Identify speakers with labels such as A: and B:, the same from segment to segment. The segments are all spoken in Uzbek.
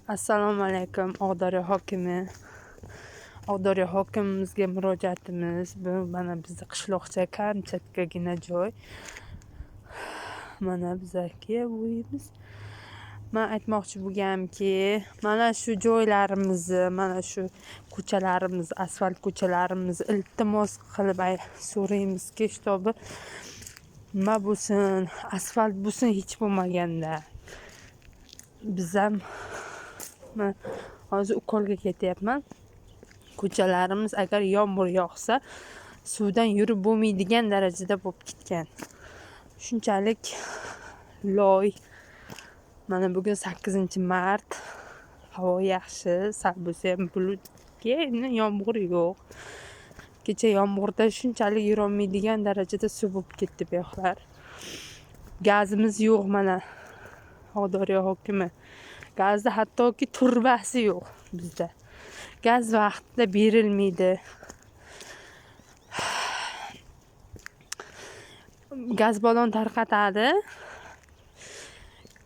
A: Assalomu alaykum, Oqdaryo hokimi. Oqdaryo hokimimizga murojaatimiz bu mana bizni qishloqcha kamchatkagina joy. Mana bizaki uyimiz. Man aytmoqchi bo'lganimki, mana shu joylarimizni, mana shu ko'chalarimiz, asfalt ko'chalarimizni iltimos qilib so'raymizki, чтобы nima bo'lsin, asfalt bo'lsin hech bo'lmaganda. Biz ham man hozir ukolga ketyapman. Ko'chalarimiz agar yomg'ir yog'sa, suvdan yurib bo'lmaydigan darajada bo'lib ketgan. Shunchalik loy. Mana bugun 8-mart. Havo yaxshi, sal bo'lsa ham bulutga, endi yomg'ir yo'q. Kecha yomg'irda shunchalik yurolmaydigan darajada suv bo'lib ketdi bu yoqlar. Gazimiz yo'q mana. Oqdaryo hokimi. Gazni hattoki turbasi yo'q bizda. Gaz vaqtida berilmaydi. Gaz balon tarqatadi.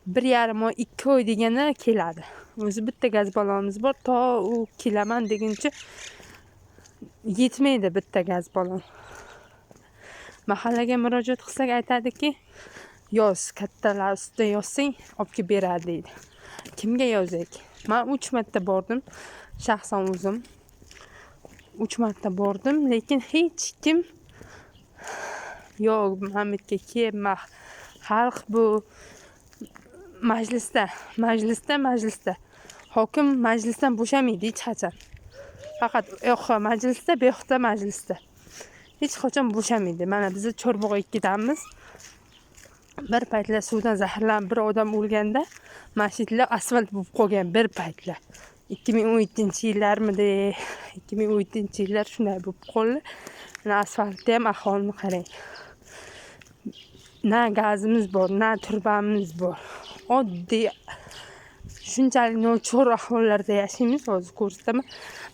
A: 1,5 oy, 2 oy deganda keladi. O'zi bitta gaz balonimiz bor, to u kelaman deguncha yetmaydi bitta gaz balon. Mahallaga murojaat qilsak aytadiki, yoz, kattalar ustidan yozsang olib kelib beradi deydi. Kimga yozak? Men 3 marta bordim, shaxsan o'zim. 3 marta bordim, lekin hech kim yo'q, mana bu yerga kelma. Xalq bu majlisda, majlisda, majlisda. Hokim majlisdan bo'shamaydi hech qachon. Faqat u yoqda majlisda, bu yoqda majlisda. Hech qachon bo'shamaydi. Mana biz Chorbog' 2damiz. Bir paytlar suvdan zaharlanib bir odam o'lganda masjidlar asfalt bo'lib qolgan bir paytlar. 2017-yillarmidi? 2017-yillar shunday bo'lib qoldi. Mana asfaltda ham ahvolni qarang. Na gazimiz bor, na turbamiz bor. Oddiy shunchalik nochor ahvollarda yashaymiz. Hozir ko'rsataman.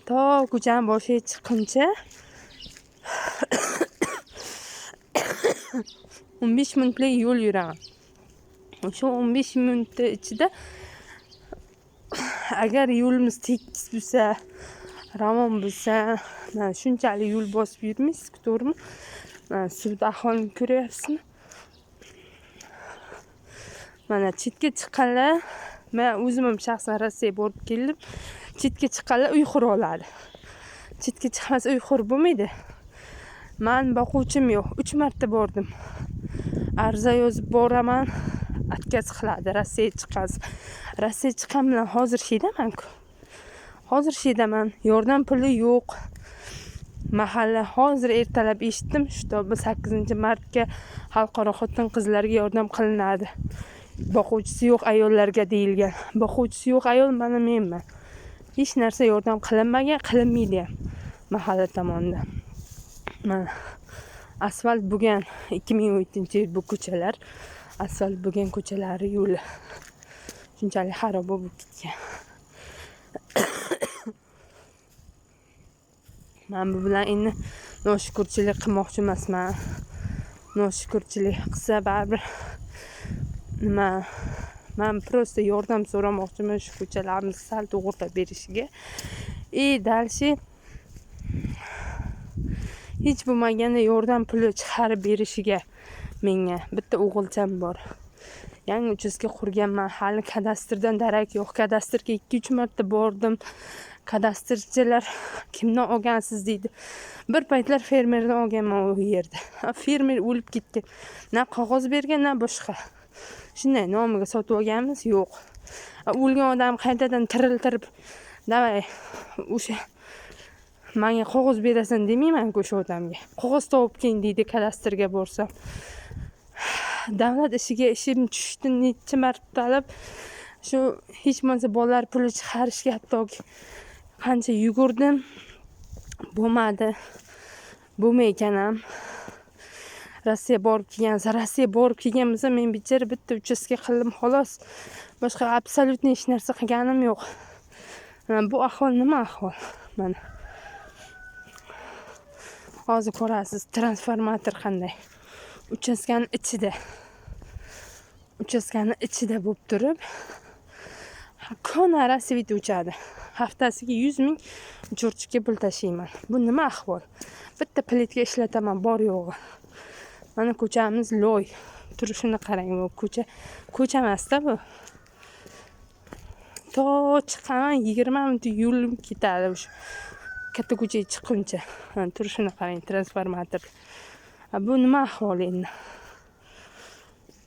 A: To ko'chaning boshiga chiqquncha 15 minutlik yo'l yuraman. O'sha 15 minutni ichida agar yo'limiz tekis bo'lsa, ravon bo'lsa, mana shunchalik yo'l bosib yurmaysiz-ku, to'g'rimi? Mana suvda ahvolini ko'ryapsizmi? Mana chetga chiqqanlar, men o'zim ham shaxsan Rossiyaga borib keldim. Chetga chiqqanlar uy qura oladi. Chetga chiqmasa uy qurib bo'lmaydi. Men boquvchim yo'q. 3 marta bordim. Arza yozib boraman, atkaz qiladi Rossiyaga chiqqansiz. Rossiyaga chiqqan bilan hozir shedaman-ku. Hozir shedaman. Yordam puli yo'q. Mahalla hozir ertalab eshitdim, чтобы 8-martga xalqaro xotin-qizlarga yordam qilinadi. Boquvchisi yo'q ayollarga deyilgan. Boquvchisi yo'q ayol mana menman. Hech narsa yordam qilinmagan, qilinmaydi ham mahalla tomonidan. Mana asfalt bo'lgan 2017-yil bu ko'chalar, asfalt bo'lgan ko'chalari yo'li shunchalik xarob bo'lib ketgan. Men bu bilan endi noshukurchilik qilmoqchi emasman. Noshukurchilik qilsa baribir nima, men просто yordam so'ramoqchiman shu ko'chalarimizni sal to'g'irlab berishiga. И дальше hech bo'lmaganda yordam puli chiqarib berishiga menga. Bitta o'g'ilcham bor. Yangi uchastka qurganman, hali kadastrdan darak yo'q. Kadastrga 2-3 marta bordim. Kadastrchilar kimdan olgansiz deydi. Bir paytlar fermerdan olganman u yerda. Fermer o'lib ketgan. Na qog'oz bergan, na boshqa. Shunday nomiga sotib olganmiz, yo'q. O'lgan odam qaytadan tiriltirib, davay o'sha menga qog'oz berasan demayman-ku o'sha odamga. Qog'oz topib keling deydi kadastrga borsam. Davlat ishiga ishim tushdi necha martalab. Shu hech bo'lmasa bolalar puli chiqarishga hattoki qancha yugurdim, bo'lmadi. Bo'lmay ekan ham. Rossiya borib kelgan, Rossiya borib kelgan bo'lsa, men bechara bitta uchastka qildim xolos. Boshqa absolyutно hech narsa qilganim yo'q. Mana bu ahvol nima ahvol? Mana. Hozir ko'rasiz transformator qanday. Uchastkani ichida. Uchastkani ichida bo'lib turib, Kunora свет o'chadi. Haftasiga 100 000 Chirchiqqa pul tashiyman. Bu nima ahvol? Bitta plitka ishlataman, bor yo'g'i. Mana, ko'chamiz loy. Turishini qarang, bu ko'cha ko'cha emasda bu. To chiqaman, 20 minut yo'lim ketadi o'sha katta ko'chaga chiqquncha. Turishini qarang, transformator. Bu nima ahvol endi?